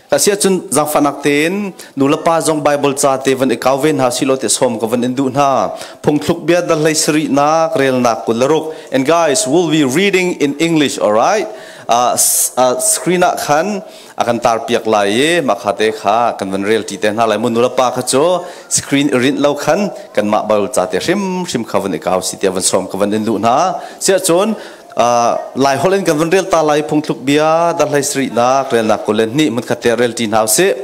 Asiahcun zaangfahnak tein nulepa zong Bible ca te van i kau ve hna silo te sawm ka van in duh hna. Phungthluk bia dal hlei sarihnak relnak 26. And guys, we'll be reading in English, all right? Screen ah khan a kan tar piak lai i mah kha te kha kan van rel ti te hna lai mu nulepa kha cu screen i rinh lo khan kanmah Bible ca te hrimhrim kha van i kau si tiah van sawm ka van in duh hna. Siahcun Lai holh in kan van rel ta lai phungthluk bia darhlei sarihnak relnak 22 hmun khat te rel ṭi hna usih.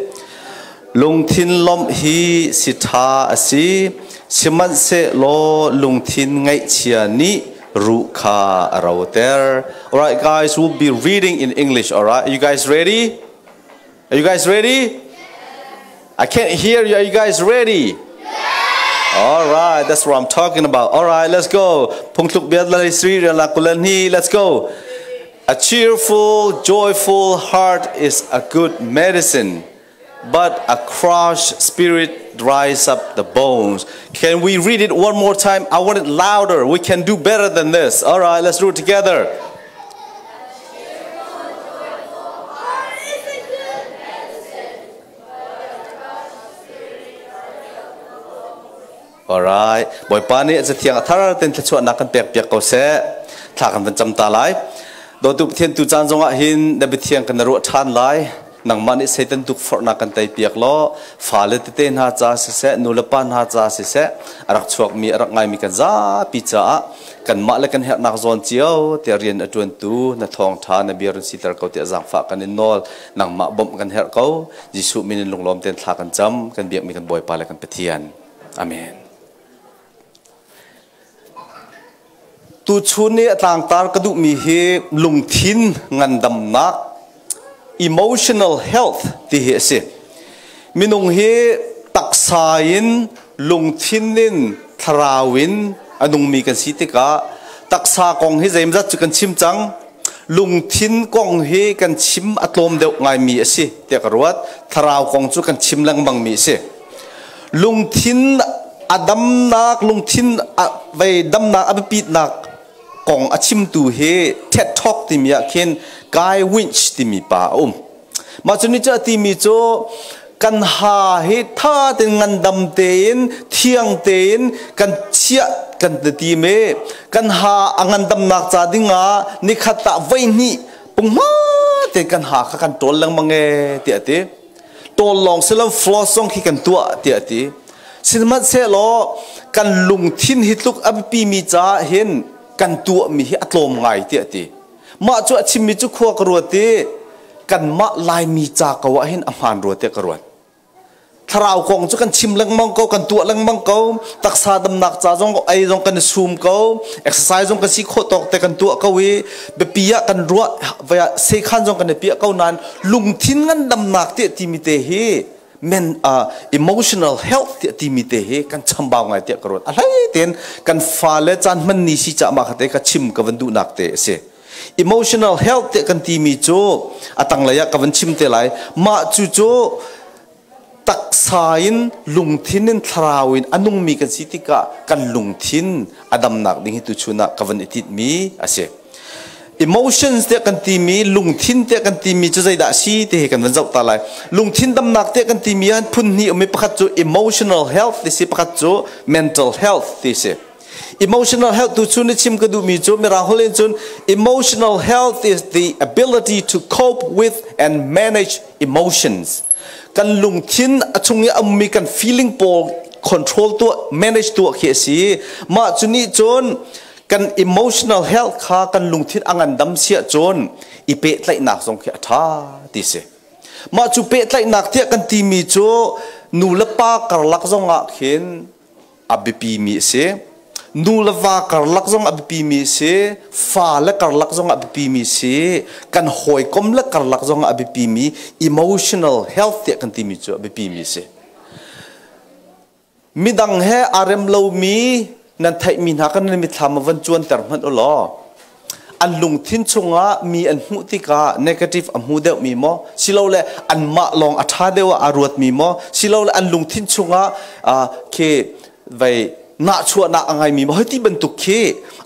Lungthin lawmh hi si ṭha a si, sihmanhsehlaw lungthin ngaihchia nih ruh kha a roter. Alright guys, we'll be reading in English, alright? Are you guys ready? Are you guys ready? I can't hear you. Are you guys ready? All right, that's what I'm talking about. All right, let's go. Phungthluk bia Let's go. A cheerful, joyful heart is a good medicine, but a crushed spirit dries up the bones. Can we read it one more time? I want it louder. We can do better than this. All right, let's do it together. Alright. Bawipa nih a cathiang a thar ten thluachuahnak kan pek piak ko seh. Thla kan van cam ta lai. Dawtu Pathian tu caan zongah hin na biathiang kan ruah ṭhan lai. Nangmah nih Satan tukforhnak kan tei piak law fale tete hna ca siseh, nulepa hna ca siseh, a rak chuakmi, a rak ngaimi kan zapi caah kanmah le kan herhnak zawn cio tiah rian a ṭuantu na thawngṭha na bia run siter ko tiah zaangfah kan in nawl. Nangmah bawmh kan herh ko. Jesuh min in lunglawm tein thla kan cam. Kan biakmi kan Bawipa le kan Pathian. Amen. Tuchun i a tlangtar ka duhmi hi lungthin ngandamnak emotional health ti hi a si. Minung hi taksa in lungthin in thlarau in a nungmi kan si tikah taksa kong hi zeimzat cu kan chim cang. Lungthin kong hi kan chim a tlawm deuh ngaimi a si tiah ka ruat. Thlarau kong cu kan chim lengmangmi a si. Lungthin a damnak, lungthin a vei damnak a biapitnak kong a chimtu hi TED Talk timi ah khin Guy Winch timi pa a um. Mah cu nih cu a timi cu kan ha hi tha tein ngandam tein thiang tein kan chiah kan ti me kan ha a ngandamnak ca dingah nikhat ah voihnih punghma te kan ha kha kan tawl lengmang e tiah a ti. Tawl lawng si lo floss zong khi kan tuah tiah a ti. Sihmanhsehlaw kan lungthin hi tluk a biapimi caah hin kan tuahmi hi a tlawm ngai tiah a ti. Mah cu a chimmi cu khua ka ruat i kanmah Laimi ca ko ah hin a hmaan rua tiah ka ruat. Thlarau kong cu kan chim lengmang ko, kan tuah lengmang ko, taksa damnak ca zong ei zong kan i sum ko, exercise zong kan si khawh tawk te kan tuah ko i biapi ah kan ruah sekhan zong kan i piah ko nain lungthin ngandamnak tiah timi te hi men emotional health tiah timi te hi kan chambau ngai tiah ka ruat. A hlei tein kan fale caan hman ni si ca mah kha te ka chim ka van duhnak te a si. Emotional health tiah kan timi cu a tanglei ah ka van chim te lai. Mah cu cu taksa in lungthin in thlarau in a nungmi kan si tikah kan lungthin a damnak ding hi tuchun ah ka van i titmi a si. Emotions tiah kan timi lungthin tiah kan timi cu zeidah a si ti hi kan van zoh ta lai. Lungthin damnak tiah kan timi ah phun hnih um i pakhat cu emotional health ti si pakhat cu mental health ti si. Emotional health tu cu na chim ka duhmi cu mirang holh in cun emotional health is the ability to cope with and manage emotions. Kan lungthin a chung i a ummi kan feeling pawl control tuah manage tuah khi a si. Mah cu nih cun kan emotional health kha kan lungthin a ngandam siah cun i pehtlaihnak zong khi a ṭha ti si. Mah cu pehtlaihnak tiah kan timi cu nu le pa karlak zong ah khin a biapimi a si. Nu le va karlak zong a biapimi a si. Fa le karlak zong a biapimi a si. Kan hawikom le karlak zong a biapimi emotional health tiah kan timi cu a biapimi a si. Midang he aa rem lomi nan theihmi hna kan nan mitthlam ah van cuanter hmanh u law an lungthin chungah mi an hmuh tikah negative a hmu deuhmi maw silole anmah lawng a ṭha deuh ah aa ruatmi maw silole an lungthin chungah khi vei nahchuahnak a ngeimi maw hei ti bantuk khi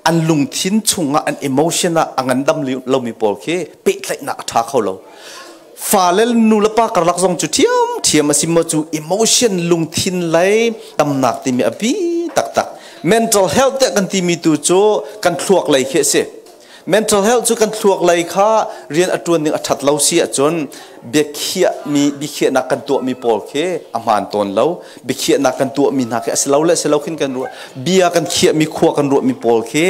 an lungthin chungah an emotion ah a ngandam lomi pawl khi pehtlaihnak a ṭha kho lo. Fale nu le pa karlak zong cu ṭhiam ṭhiam a si maw cu emotion, lungthin lei damnak timi a bi taktak. Mental health te kan timi tu cu kan thluak lei khi a si. Mental health cu kan thluak lei kha rian a ṭuan ning a ṭhat lo si ahcun biakhiah mi, biakhiahnak kan tuah mi pawl khi a hmaan tawn lo. Biakhiahnak kan tuah mi hna khi a si lo le si lo khin kan ruah, bia kan khiah mi, khua kan ruah mi pawl khi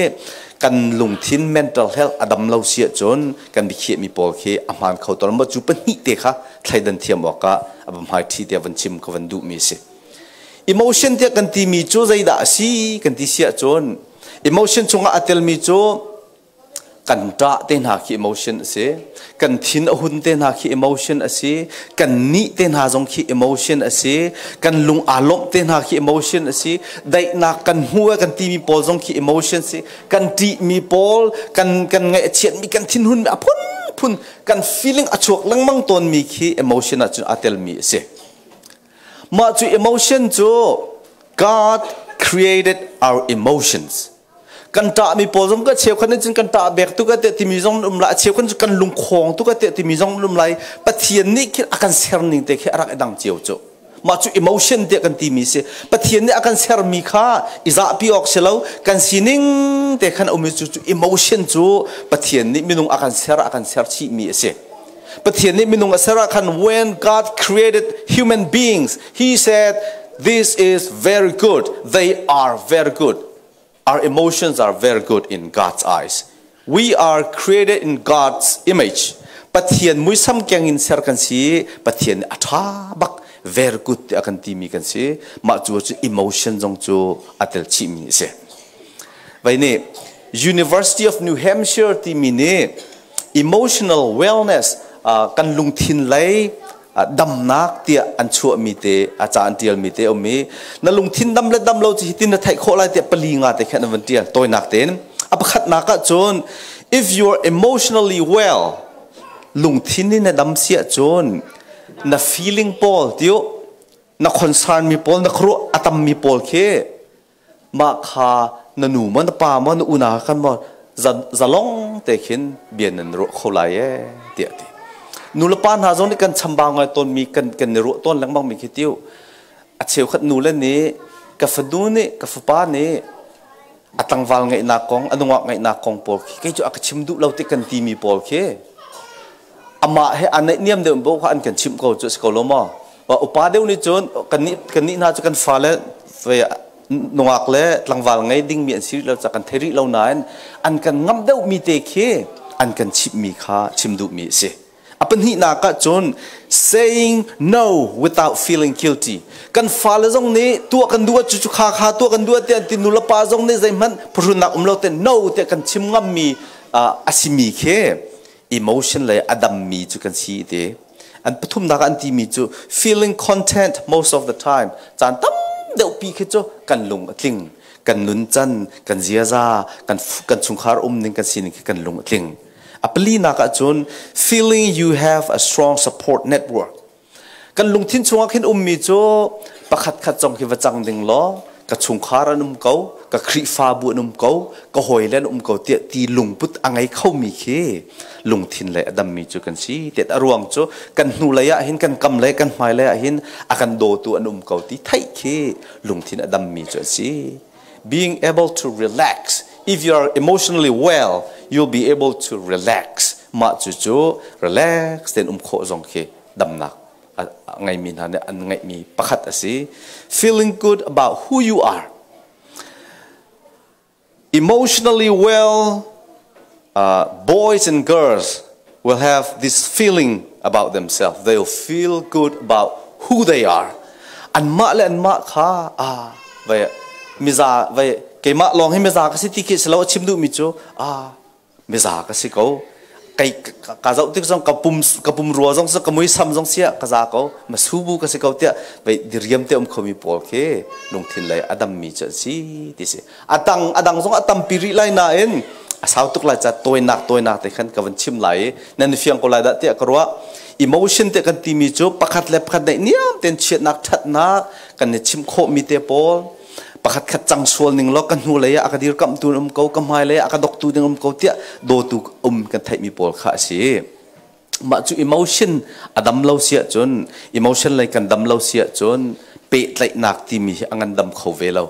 kan lungthin, mental health a dam lo si ahcun kan biakhiah mi pawl khi a hmaan kho tawn ma. Cu pahnih te kha thleidan thiam awkah a hmai ṭhi te van chim ka van duh mi a si. Emotion tiah kan timi cu zeidah a si kan ti si ahcun, emotion chungah a telmi cu kan ṭah te hna khi emotion a si, kan thin a hun te hna khi emotion a si, kan nih te hna zong khi emotion a si, kan lung aa lawmh te hna khi emotion a si, daihnak kan hmu kan timi pawl zong khi emotion si, kan ṭihmi pawl, kan ngaihchiatmi, kan thinhunmi, a phunphun kan feeling a chuak lengmang tawnmi khi emotion ahcun aa telmi a si. Mah cu emotion cu God created our emotions. Kan ṭahmi pawl zong ka cheukhat nih cun kan ṭah bek tu ka te timi zong um lai, cheukhat cu kan lungkhong tu ka te timi zong um lai. Pathian nih khin a kan ser ning te khi a rak i dang cio cu. Mah cu emotion te kan timi si. Pathian nih a kan sermi kha i zahpi awk si lo, kan sining te khan um cu, cu emotion cu Pathian nih minung a kan ser chihmi a si. Pathian nih minung a ser ah khan, when God created human beings, he said, "This is very good." They are very good. Our emotions are very good in God's eyes. We are created in God's image. Pathian muisam keng in ser kan si. Pathian a tha bak, very good ti akan timi kan si. Mah cu cu emotion zong cu a tel chih mi si. Vai ni University of New Hampshire timi nih emotional wellness, kan lungthin lei damnak tiah an chuahmi te, a ca an tialmi te um i, na lungthin dam le dam lo cu hitin na theih khawh lai tiah pali nga te khan an van tial tawinak tein. A pakhatnak ah cun, if you are emotionally well, lungthin in na dam si ahcun na feeling pawl tiu, na concern mi pawl, na khuaruah a tam mi pawl khi mah kha na nu maw, na pa maw, na una kan maw, zalong te khin bia nan ruah kho lai e tiah ti. Nu le pa hna zong nih kan chambau ngai tawn mi, kan i ruah tawn lengmang mi khi tiu, a cheukhat nu le nih ka fanu nih, ka fapa nih a tlangval ngeihnak kong, a nungak ngeihnak kong pawl khi kei cu a ka chim duh lo ti kan ti mi pawl khi amah he a naih niam deuh bo kha an kan chimh ko cu si ko lo maw? Upa deuh nih cun kan nih hna cu kan fale nungak le tlangval ngei ding mi an si lo ca kan thei rih lo nain an kan ngam deuh mi te khi an kan chimh mi kha chim duh mi a si. A pahnihnak ah cun, saying no without feeling guilty. Kan fale zong nih tuah kan duh cu cu kha kha tuah kan duh tiah ti, nu le pa zong nih zeihmanh phuhrunnak um lo te no tiah kan chim ngam mi a si mi khi emotion le a dam mi cu kan si te. An pathumnak an ti mi cu feeling content most of the time. Caan tam deuh pi khi cu kan lung a tling, kan nun can, kan ziaza, kan chungkhar um ning, kan sining khi kan lung a tling. A palinak ah cun, feeling you have a strong support network. Kan lungthin chungah khin ummi cu pakhat khat zong khi va cang ding law ka chungkhar an um ko, ka Khrihfabu an um ko, ka hawile an um ko tiah ti lungput a ngei khomi khi lungthin le a dammi cu kan si tiah. A ruang cu kan hnu lei ah hin, kan kam lei, kan hmai lei ah hin a kan dawtu an um ko ti theih khi lungthin a dammi cu an si. Being able to relax. If you are emotionally well, you'll be able to relax. Mah cu cu relax ten um khawh zong khi damnak ngeimi hna nih an ngeihmi pakhat a si. Feeling good about who you are. Emotionally well boys and girls will have this feeling about themselves. They'll feel good about who they are. Anmah le anmah kha a vai miza vai keimah lawng hi miza ka si ti khi si lo. A chim duhmi cu a miza ka si ko, kai ka zoh tik zong ka pum rua zong ka muisam zong sia ka za ko, masubu ka si ko tiah vai diriam te um khomi pawl khi lungthin lei a dammi cu an si ti si. Atang adang zong a tampi rih lai nain a sau tuk lai ca tawinak tawinak te khan ka van chim lai. Nan fiang ko lai dah tiah ka ruah. Emotion te kan timi cu pakhat le pakhat neih niam ten chiatnak thatnak kan i chim khawh mi te pawl, pakhat khat cang sual ning lo ka hnu lei ah a ka dir kam tu um ko, ka hmai lei ah a ka dok tu ding um ko tiah dawtu um kan theih mi pawl kha a si. Mah cu emotion a dam lo si ahcun, emotion lei kan dam lo si ahcun, pehtlaihnak timi hi a ngandam kho ve lo.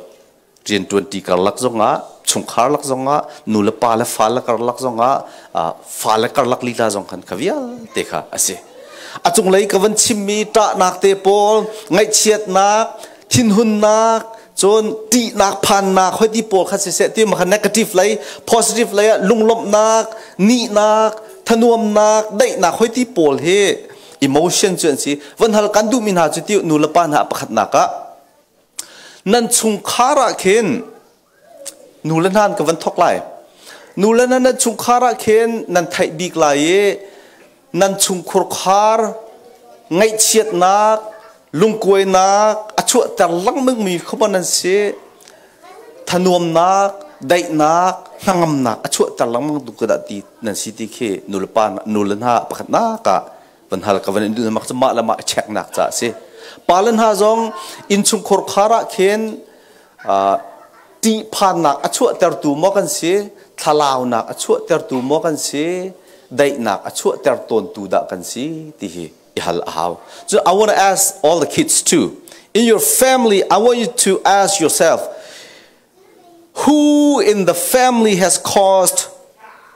Rianṭuanṭi karlak zongah, chungkhar lak zongah, nu le pa le fa le karlak zongah, fa le karlak lila zong khan kha vialte kha a si. A cunglei ka van chimmi ṭahnak te pawl, ngaihchiatnak, thinhunnak, cun ṭihnak, phannak, hoi ti pawl kha siseh ti ma kha negative lei, positive lei ah lunglawmhnak, nihnak, thanuamnak, daihnak hoi ti pawl hi emotion cu an si. Van hal kan duhmi hna cu ti nu le pa hna pakhatnak ah nan chungkhar ah khin nu le hna ka van thok lai. Nu le hna nan chungkhar ah khin nan theih bik lai i nan chungkhur khar ngaihchiatnak, lungkuainak a chuahter lengmangmi khuaban nan si. Thanuamnak, daihnak, hnangamnak a chuahter lengmang tu ka dah ti nan si ti khi nu le pa, nu le hna pakhatnak ah van hal ka van in duh mak cu mah le mah checknak ca a si. Pa le hna zong innchungkhur khar ah khin ṭihphannak a chuahtertu maw kan si, thlalaunak a chuahtertu maw kan si, daihnak a chuahter tawntu dah kan si ti hi i hal a hau. So I want to ask all the kids too. In your family, I want you to ask yourself, who in the family has caused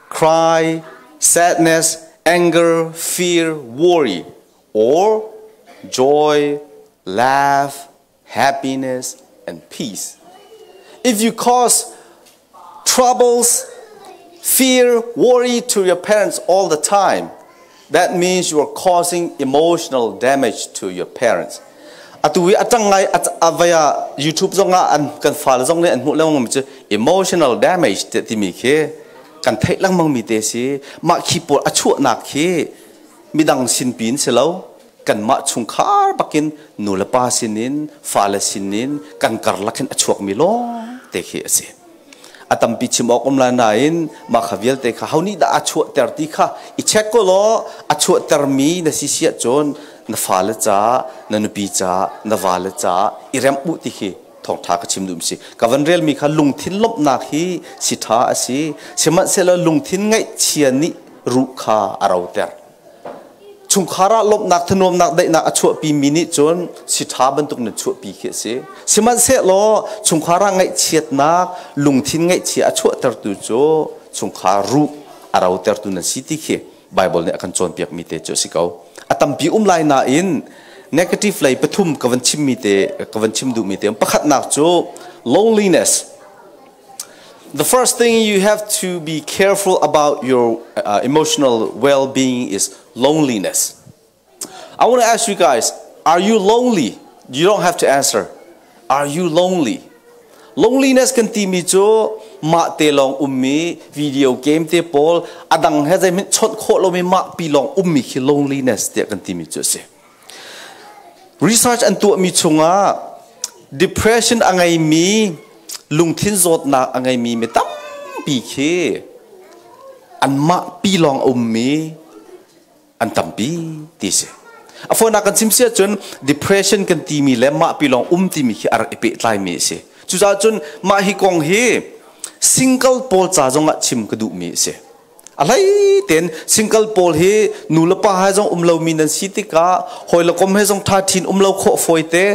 cry, sadness, anger, fear, worry, or joy, laugh, happiness, and peace? If you cause troubles, fear, worry to your parents all the time, that means you are causing emotional damage to your parents. Atu i atang ngai avaya YouTube zong ah an kan fale zong nih an hmuh lengmang mi cu emotional damage te timi khi kan theih lengmang mi te si. Mah khi pawl a chuahnak khi midang sin pin si lo, kanmah chungkhar bakin nu le pa sinin, fale sinin kan karlak hin a chuakmi lawng te khi a si. A tampi chim awk um lai nain mah kha vialte kha ho nih dah a chuahter ti kha i check ko law, a chuahtermi na si si ahcun na fale ca, na nupi ca, na vale ca i remh u ti khi thawngṭha ka chim duh si. Ka van relmi kha lungthin lawmhnak hi si ṭha a si, sihmanhsehlaw lungthin ngaihchia nih ruh kha a roter. Chungkhar ah lawmhnak, thanuamnak, daihnak a chuahpi mi nih cun si ṭha bantuk nan chuahpi khi a si. Sihmanhsehlaw chungkhar ah ngaihchiatnak, lungthin ngaihchia a chuahtertu cu chungkhar ruh a rotertu nan si ti khi Bible nih a kan cawnpiak mi te cu a si ko. A tampi um lai nain negative lei pathum ka van chimmi te, ka van chim duhmi te, pakhatnak cu loneliness. The first thing you have to be careful about your emotional well-being is loneliness. I want to ask you guys, are you lonely? You don't have to answer. Are you lonely? Loneliness kan timi cu mah te lawng ummi, video game te pawl, adang he zeihmanh chawnh khawh lomi, mah pi lawng ummi khi loneliness tiah kan timi cu a si. Research an tuahmi chungah depression a ngeimi, lungthin zawtnak a ngeimi mi tampi khi anmah pi lawng a ummi an tampi ti si. A fawinak kan chim si ahcun depression kan timi le mah pi lawng um timi khi a rak i pehtlaimi a si. Cucaah cun mah hi kong hi single pawl ca zongah chim ka duhmi a si. A hlei tein single pawl hi nu le pa he zong um lomi nan si tikah hawi le kom he zong ṭha ṭhin um lo khawh fawi te.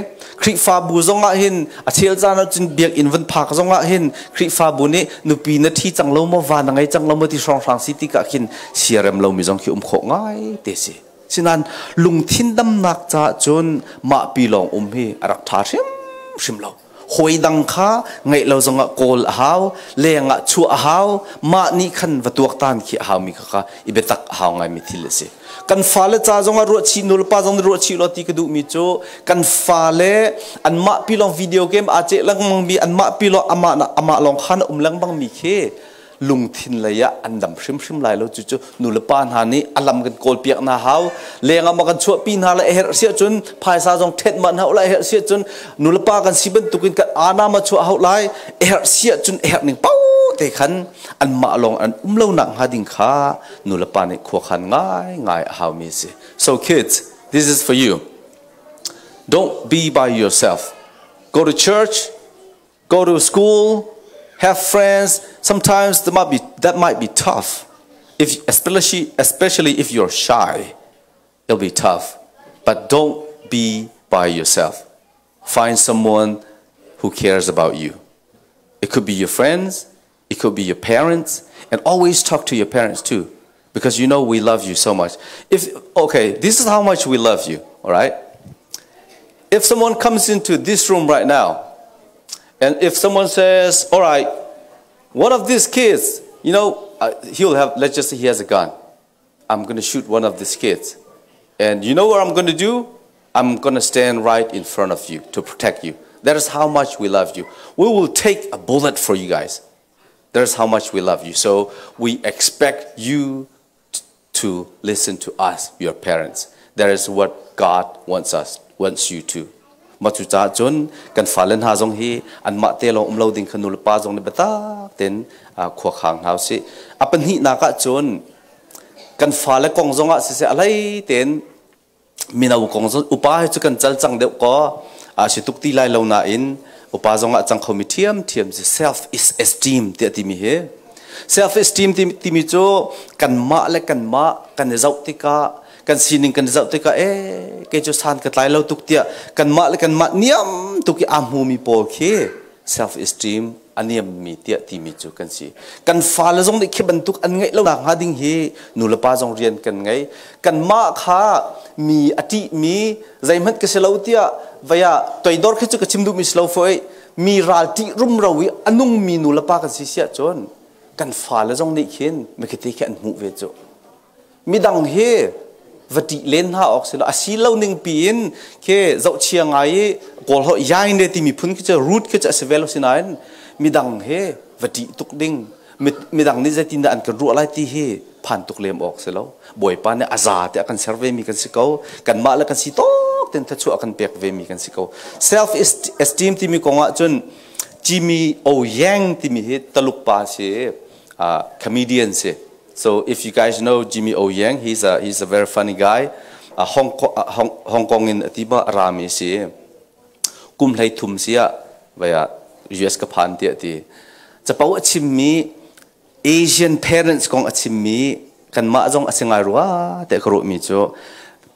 Khrihfabu zong ah hin a chel caan ahcun biakinn van phak zong ah hin Khrihfabu nih nupi na ṭhi cang lo maw, va na ngei cang lo maw ti hrawnghrang si tikah khin siarem lomi zong khi um khawh ngai te si. Sinain lungthin damnak caah cun mah pi lawng um hi a rak ṭha hrimhrim lo. Hawi dang kha ngeih lo zongah kawl a hau, leng ah chuah a hau, mah nih khan va tuaktan khi a haumi kha kha i biatak a hau ngaimi thil a si. Kan fale ca zongah ruahchih, nu le pa zong nih ruahchih law ti ka duhmi cu kan fale anmah pi lawng video game aa ceh lengmang mi, anmah pi lawng amah amah lawng khan a um lengmang mi khi lungthin lei ah an dam hrimhrim lai lo. Cucu nu le pa hna nih a lam kan kawlpiak hna hau. Leng ah ma kan chuahpi hna le a herh si ahcun phaisa zong ṭhet ma hna lai, herh si ahcun nu le pa kan si bantukin kan ana ma chuah hau lai, a herh si ahcun a herh ning pau te khan anmah lawng an um lo nak hnga ding kha nu le pa nih khuakhan ngai ngai a haumi a si. So kids, this is for you. Don't be by yourself. Go to church, go to school, have friends. Sometimes that might be tough. If especially if you're shy, it'll be tough. But don't be by yourself. Find someone who cares about you. It could be your friends, it could be your parents, and always talk to your parents too, because you know we love you so much. If okay, this is how much we love you, all right? If someone comes into this room right now, and if someone says, all right, one of these kids, he'll have, let's just say he has a gun. I'm going to shoot one of these kids. And you know what I'm going to do? I'm going to stand right in front of you to protect you. That is how much we love you. We will take a bullet for you guys. That is how much we love you. So we expect you to listen to us, your parents. That is what God wants you to. Mah cu caah cun kan fale hna zong hi anmah te lawng um lo ding kha nu le pa zong nih biatak tein khua khang hna usih. A pahnihnak ah cun kan fale kong zong ah siseh a hlei tein mino kong zong upa hi cu kan cal cang deuh kaw a si tuk ti lai lo nain upa zong ah cang khomi ṭhiamṭhiam si self esteem tiah timi hi. Self esteem timi cu kanmah le kanmah kan i zoh tikah kan sining kan zoh tikah e kei cu san ka tlai lo tuk tiah kanmah le kanmah niam tuk i aa hmumi pawl khi self esteem a niammi tiah timi cu kan si. Kan fale zong nih khi bantuk an ngeih lo nak hnga ding hi nu le pa zong rian kan ngei. Kanmah kha mi a ṭihmi zeihmanh ka si lo tiah vaya toidor khi cu ka chim duhmi si lo foi mi ral ṭih rumro i a nungmi nu le pa kan si siah cun kan fale zong nih khin makhiti khi an hmuh ve cu. Midang hi va ṭih len hna awk si lo a si lo ning piin khi zohchia ngai i kawl ho yain le timi phun khi cu root khi cu a si ve lo sinain midang he va ṭih tuk ding midang nih zeitin dah an kan ruah lai ti hi phan tuk lem awk si lo. Bawipa nih a za te a kan ser ve mi kan si ko. Kanmah le kan si tawk ten thachuah a kan pek ve mi kan si ko. Self esteem timi kong ah cun Jimmy O Yang timi hi Taluk pa si, comedian si. So if you guys know Jimmy O Yang, he's a very funny guy. Hong Kong, Hong, Hong Kong in atiba rami si. Kum hlei thum si ah vaya US ka phan ti ati. Capo a chimmi Asian parents kong a chimmi kanmah zong a si ngai rua te ka ruahmi cu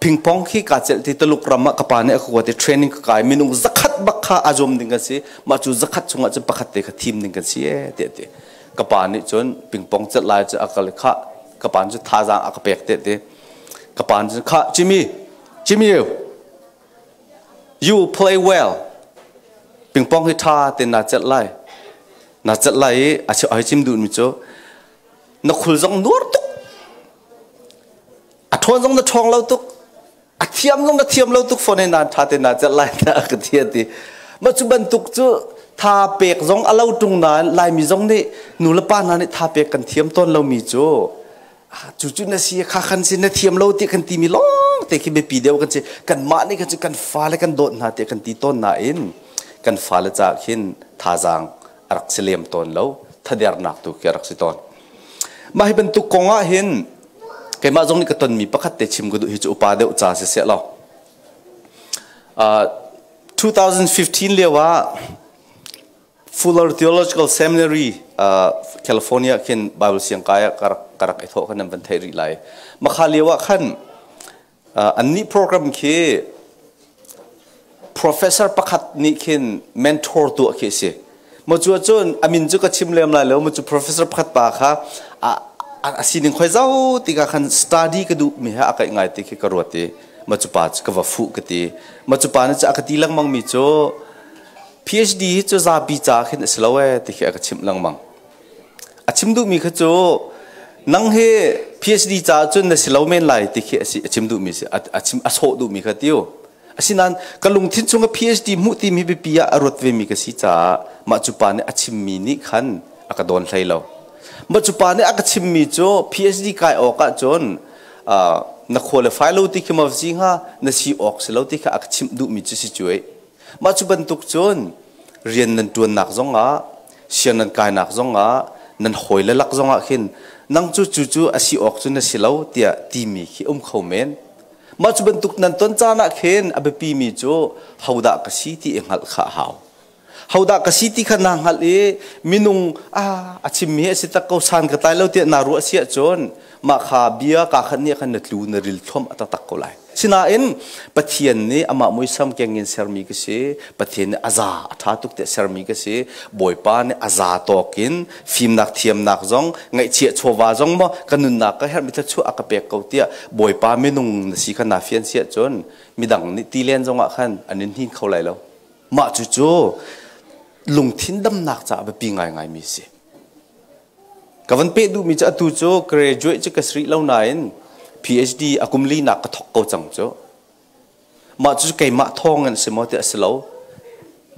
ping pong khi ka celh ti Taluk ram ah ka pa nih a ka kuat i training ka kai minung 100 bak kha a zuam ding kan si. Mah cu 100 chungah cun pakhat te kha thim ding kan si e te ti. Ka pa nih cun ping pong celh lai cu a kal kha ka pa cu thazaang a ka pek te ti. Ka pa nih cun kha Jimmy, Jimmy you play well. Ping pong hi tha te na celh lai. Na celh lai i a ai chim duh mi cu na khul zong nuar tuk. A ṭhawn zong na ṭhawng lo tuk. A thiam zong na thiam lo tuk phone nan tha te na celh lai na ka ti ti. Ma cu bantuk cu tha pek zong a lo ṭung nain Laimi zong nih nu le pa hna nih tha pek kan thiam tawn lomi cu cu cu na si kha khan si na thiam lo ti kan timi lawng te khi biapi deuh kan si. Kanmah nih kan cu kan fale kan dawt hna ti kan ti tawn nain kan fale caah khin thazaang a rak si lem tawn lo, thadernak tu khi a rak si tawn. Mah hi bantuk kong ah hin keimah zong nih ka tonmi pakhat te chim ka duh hi cu upa deuh ca si seh law. 2015 lio ah Fuller Theological Seminary, California khin Bible siang kai ah ka rak i thawh khan nan van theih rih lai. Makha lio ah khan annih program khi professor pakhat nih khin mentor tuah khi a si. Maw cu cun a min cu ka chim lem lai lo, maw cu professor pakhat pa kha a sining khoi zau tikah khan study ka duh mi he a kaih ngai ti khi ka ruat i ma cu pa cu ka va fuh ka ti. Ma cu pa nih cu a ka ti lengmang mi cu PhD hi cu zapi ca khin a si lo e ti khi a ka chimh lengmang. A chim duhmi kha cu nang hi PhD ca cun na si lo men lai ti khi a si a chim duhmi si a chim a sawh duhmi kha tiu. Asinain ka lungthin chung a PhD hmuh timi biapi ah a ruat vemi ka si caah mah cu pa nih a chimmi nih khan a ka dawn hlei lo. Mah cu pa nih a ka chimmi cu PhD kai awk ah cun na qualify lo ti khi ma si hnga na si awk si lo ti kha a ka chimh duhmi cu si cuai. Mah cu bantuk cun rian nan ṭuannak zongah siang nan kainak zongah nan hawile lak zongah khin nang cu cu cu a si awk cu na si lo tiah timi khi um kho men. Mah cu bantuk nan ton caan ah khin a biapimi cu hodah ka si ti i hngalh kha a hau. Hodah ka si ti kha naa hngalh i minung a chimmi hi a si tak ko san ka tlai lo tiah naa ruah si ahcun Mah kha bia kaa khat nih khan na tlu na ril thluam a taktak ko lai. Sinain Pathian nih amah muisam keng in sermi ka si. Pathian nih a za a ṭha tuk tiah sermi ka si. Bawipa nih a za tawk in fimnak thiamnak zong ngaihchiah chawva zong maw ka nunnak ka herhmi thluachuah a ka pek ko tiah Bawipa minung na si kha naa fian si ahcun midang nih ti len zongah khan an in hnin kho lai lo. Mah cucu lungthin damnak caah biapi ngaingaimi a si. Ka van peh duhmi cu atu cu graduate cu ka si rih lo nain PhD a kum linak ka thawk ko cang cu. Mah cu keimah thawng in a si maw ti a si lo.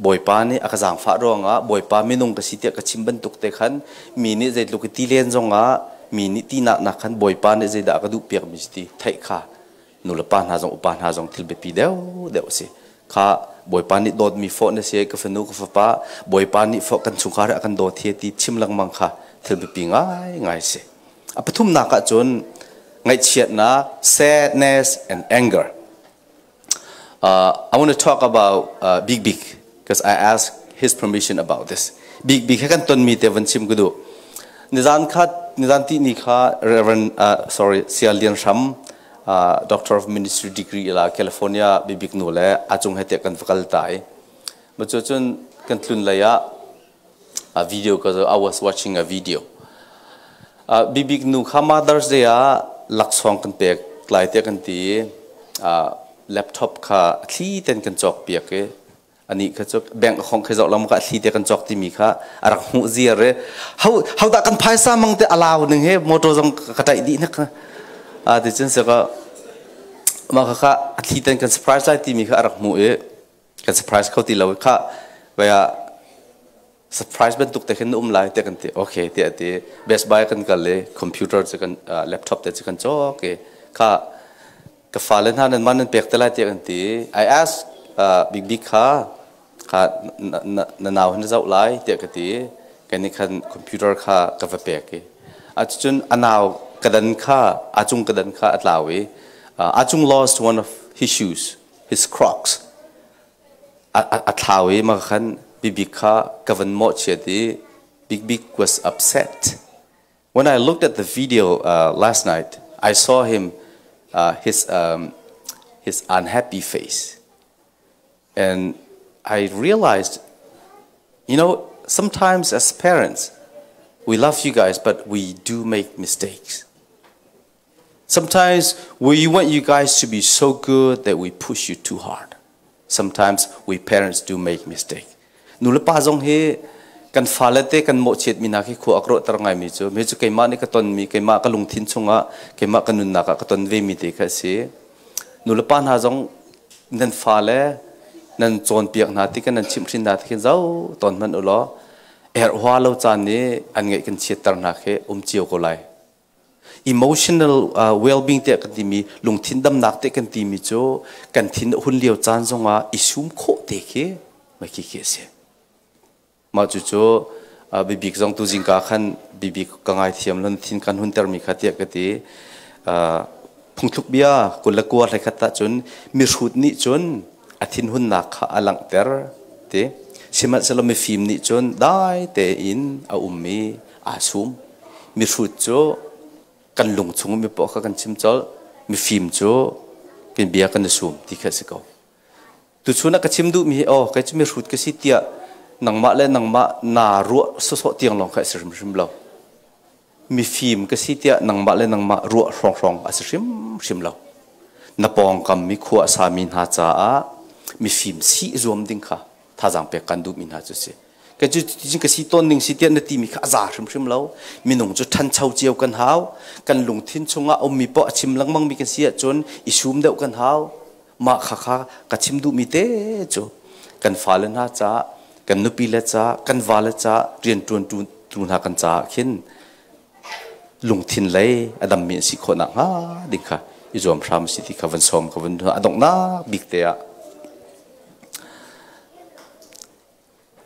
Bawipa nih a ka zaangfah ruangah Bawipa minung ka si tiah ka chim bantuk te khan mi nih zeitluk i ti len zongah mi nih tinak nak khan Bawipa nih zeidah a ka duhpiakmi si ti theih kha nulepa hna zong upa hna zong thil biapi deuhdeuh a si. Kha Bawipa nih dawtmi fawh na si ka fanu ka fapa Bawipa nih fawh kan chungkhar a kan dawt hi ti chim lengmang kha thil biapi ngaingai a si. A pathumnak ah cun ngaihchiatnak sadness and anger. I want to talk about Big Big because I asked his permission about this. Big Big he kan tonmi te van chim ka duh. Nizan khat nizan ti ni kha Reverend sorry Sial Lian Hram Doctor of Ministry degree ila California bibik nu le a cung he te kan va kal ta i ma cu cun kan tlun lei ah a video ka I was watching a video. Bibik nu kha Mother's Day ah laksawng kan pek lai te kan ti laptop kha a thli ten kan cawk piak i ani kha cu bank khong khi zoh lam ka thli te kan cawk timi kha a rak hmuh ziar i how dah kan phaisa mang te alau ning he motor zong ka taih dih nak a ti cun se ka mah kha kha a thli ten kan surprise lai timi kha a rak hmuh i kan surprise kho ti lo kha vaya surprise bantuk te khin na um lai te kan ti. Okay tiah ti. Best Buy kan kal i computer cu kan laptop te cu kan cawk i kha ka fale hna nan man nan pek te lai tiah kan ti. I ask Big Big kha kha na nau hin na zoh lai tiah ka ti. Kan nih khan computer kha ka va pek i acun a nau kadan kha a cung kadan kha a tlau i Acung lost one of his shoes, his Crocs. A thlau i ma khan Bibik kha ka van mawhchiat i Big Big was upset. When I looked at the video last night, I saw him his unhappy face. And I realized, sometimes as parents, we love you guys, but we do make mistakes. Sometimes we want you guys to be so good that we push you too hard. Sometimes we parents do make mistake. Nu le pa zong hi kan fale te kan mawhchiat mi hna khi khua a rawhter ngaimi cu mi cu keimah nih ka ton mi, keimah ka lungthin chungah, keimah ka nunnak ah ka ton ve mi te kha a si. Nu le pa hna zong nan fale nan cawnpiak hna ti kan nan chimhhrin hna ti khin zo ton hmanh u law herh hua lo caan nih an ngaih kan chiatter hna khi um cio ko lai. Emotional well-being te kan timi, lungthin damnak te kan timi cu kan thin hun lio caan zongah i sum khawh te khi mai khi khi a si. Mah cu cu Bibik zong tu zingka khan Bibik ka ngai thiam lon thin kan hun termi kha tiah ka ti. Phungthluk bia 29 hlei khat ah cun mihrut nih cun a thinhunnak kha a langhter ti, sihmanhsehlaw mifim nih cun dai tein a um i aa sum. Mihrut cu kan lung chung mi poah kha kan chim colh, mifim cu kan bia kan i sum ti kha a si ko. Tuchun ah ka chim duhmi hi oh kei cu mihrut ka si tiah nangmah le nangmah naa ruah sawsawh tiang lawng kha a si hrimhrim lo. Mifim ka si tiah nangmah le nangmah ruah hrawnghrang a si hrimhrim lo. Na pawngkam mi khua a sami hna caah mifim si zuam ding kha thazaang pek kan duhmi hna cu si. Ka cu ka si tawn ning si tiah na timi kha a za hrimhrim lo. Minung cu ṭhancho cio kan hau. Kan lungthin chungah ummi poah a chim lengmang mi kan si ahcun i sum deuh kan hau. Mah kha kha ka chim duhmi te cu kan fale hna caah, kan nupi le caah, kan vale caah, rianṭuan tu hna kan caah khin lungthin lei a dammi an si khawh nakhnga ding kha i zuam hram si ti kha van sawm ka van a donghnak bik te ah.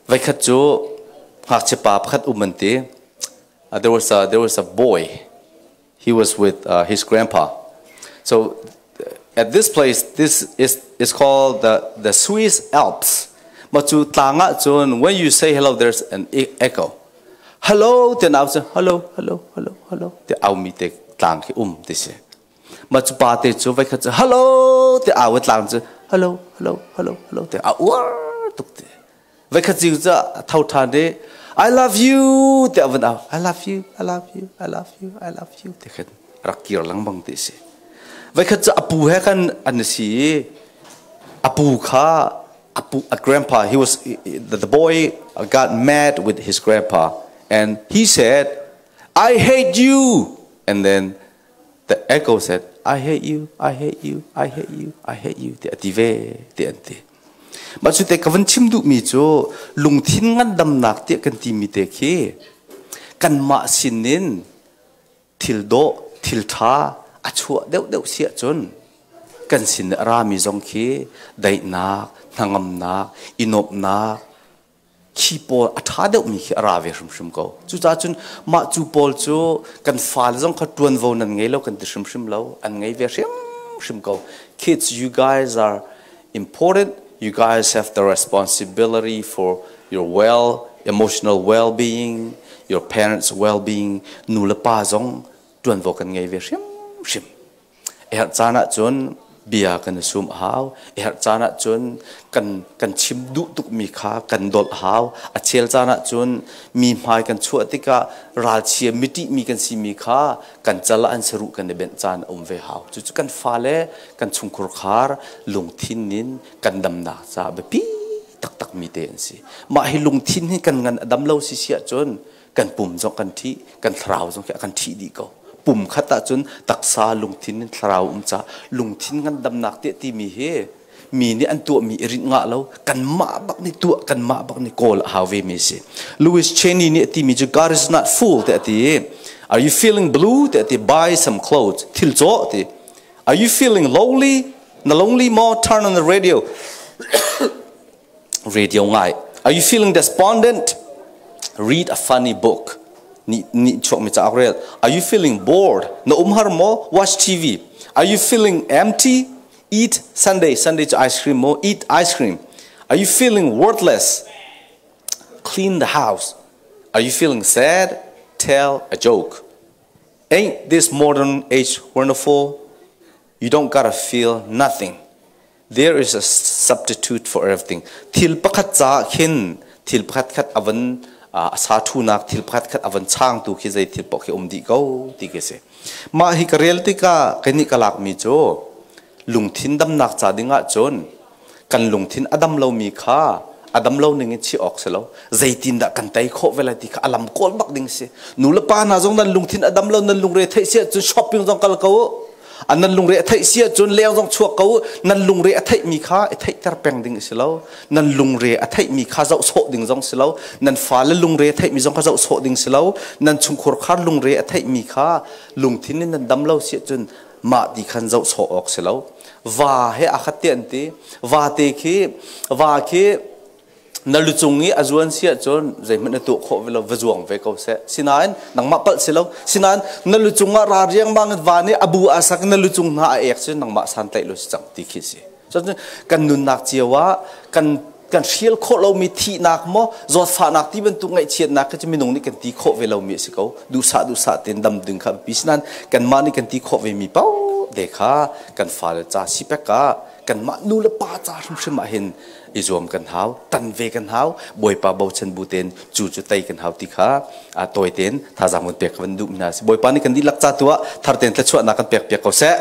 Voikhat cu ngakchia pa pakhat um an ti. There was a boy. He was with his grandpa. So at this place, this is called the Swiss Alps. Ma cu tlang ah cun when you say hello, there's an echo. Hello tiah au cu hello, hello, hello, hello ti au mi te. Tlang khi um ti si. Mah cu pa te cu voikhat cu hello ti au i tlang cu hello hello hello hello ti a uar tuk ti. Voikhat cu cu a tho ṭhan i I love you ti a vun au. I love you, I love you, I love you, I love you ti khin rak kir lengmang ti si. Voikhat cu a pu he khan an si i a pu kha a pu a grandpa he was the boy got mad with his grandpa and he said I hate you and then the echo said I hate you I hate you I hate you I hate you ti a ti ve ti an ti. Mah cu te ka van chim duhmi cu lungthin ngandamnak tiah kan timi te khi kanmah sinin thil dawh thil ṭha a chuah deuhdeuh si ahcun kan sin a rami zong khi daihnak hnangamnak i nuamhnak khi pawl a ṭha deuhmi khi a ra ve hrimhrim ko. Cucaah cun mah cu pawl cu kan fale zong kha ṭuanvo nan ngei lo kan ti hrimhrim lo, an ngei ve hrimhrim ko. Kids, you guys are important. You guys have the responsibility for your well, emotional well-being, your parents' well-being. Nu le pa zong ṭuanvo kan ngei ve hrimhrim. A herh caan ahcun bia kan i sum a hau. A herh caan ahcun kan, kan chim duh tukmi kha kan dolh a hau. A chel caan ahcun mi hmai kan chuah tikah ralchia miṭihmi kan simi kha kan cal ah an saruh kan i benh caan a um ve hau. Cucu kan fale kan chungkhur khar lungthin in kan damnak caah biapi taktakmi te an si. Mah hi lungthin hi kan ngan a dam lo si si ahcun kan pum zong kan ṭhih, kan thlarau zong khi a kan ṭhih dih ko. Pum khat ahcun taksa lungthin in thlarau um ca lungthin ngandamnak tiah timi hi mi nih an tuahmi i rinh ngah lo, kanmah bak nih tuah, kanmah bak nih kawl a hau ve mi si. Louis Cheney nih a timi cu God is not fool tiah a ti. Are you feeling blue tiah a ti. Buy some clothes. Thil caw ti. Are you feeling lonely? Na lonely maw? Turn on the radio. Radio ngai. Are you feeling despondent? Read a funny book. Ni ni chuak mi cauk rel. Are you feeling bored? Na umhar maw? Watch TV. Are you feeling empty? Eat sundae. Sundae cu ice cream maw? Eat ice cream. Are you feeling worthless? Clean the house. Are you feeling sad? Tell a joke. Ain't this modern age wonderful? You don't gotta feel nothing. There is a substitute for everything. Thil pakhat ca khin thil pakhat khat avan a sa thunak thil pakhat khat avan changtu khi zei thil paoh khi um dih ko ti khi si. Mah hi ka rel tikah kei nih ka lakmi cu lungthin damnak ca ding ahcun kan lungthin a dam lomi kha a dam lo ning in chih awk si lo. Zeitindah kan tei khawh ve lai ti kha a lam kawl bak ding si. Nu le pa hna zong nan lungthin a dam lo nan lungre theih si ahcun shopping zong kal ko u. An nan lungre a theih si ahcun leng zong chuak ko u. Nan lungre a theihmi kha i theihter peng ding a si lo. Nan lungre a theihmi kha zoh sawh ding zong si lo. Nan fale lungre a theihmi zong kha zoh sawh ding si lo. Nan chungkhur khar lungre a theihmi kha lungthin in nan dam lo si ahcun mah ti khan zoh sawh awk si lo. Va he aa khat te an ti. Va te khi va khi na lucung i a zuan si ahcun zeihmanh na tuah khawh ve lo, va zuang ve ko seh. Sinain nangmah palh si lo. Sinain na lucung ah ra riangmang in va nih a bu a sak, na lucung hna a ek si, nangmah santlaih lo si cang ti khi si. Cun kan nunnak cio ah kan kan hrial khawh lomi thihnak maw zawtfahnak ti bantuk ngaihchiatnak khi cu minung nih kan ti khawh ve lomi a si ko. Duhsah duhsah tein dam ding kha biapi. Sinain kanmah nih kan ti khawh ve mi paoh te kha kan fale ca sipek ah kanmah nu le pa ca hrimhrim ah hin i zuam kan hau, tan ve kan hau, Bawipa bochan bu tein cu cu tei kan hau ti kha tawi tein thazaang vun pek ka van duh mi hna si. Bawipa nih kan dihlak ca tu ah thar tein thluachuahnak kan pek piak ko seh.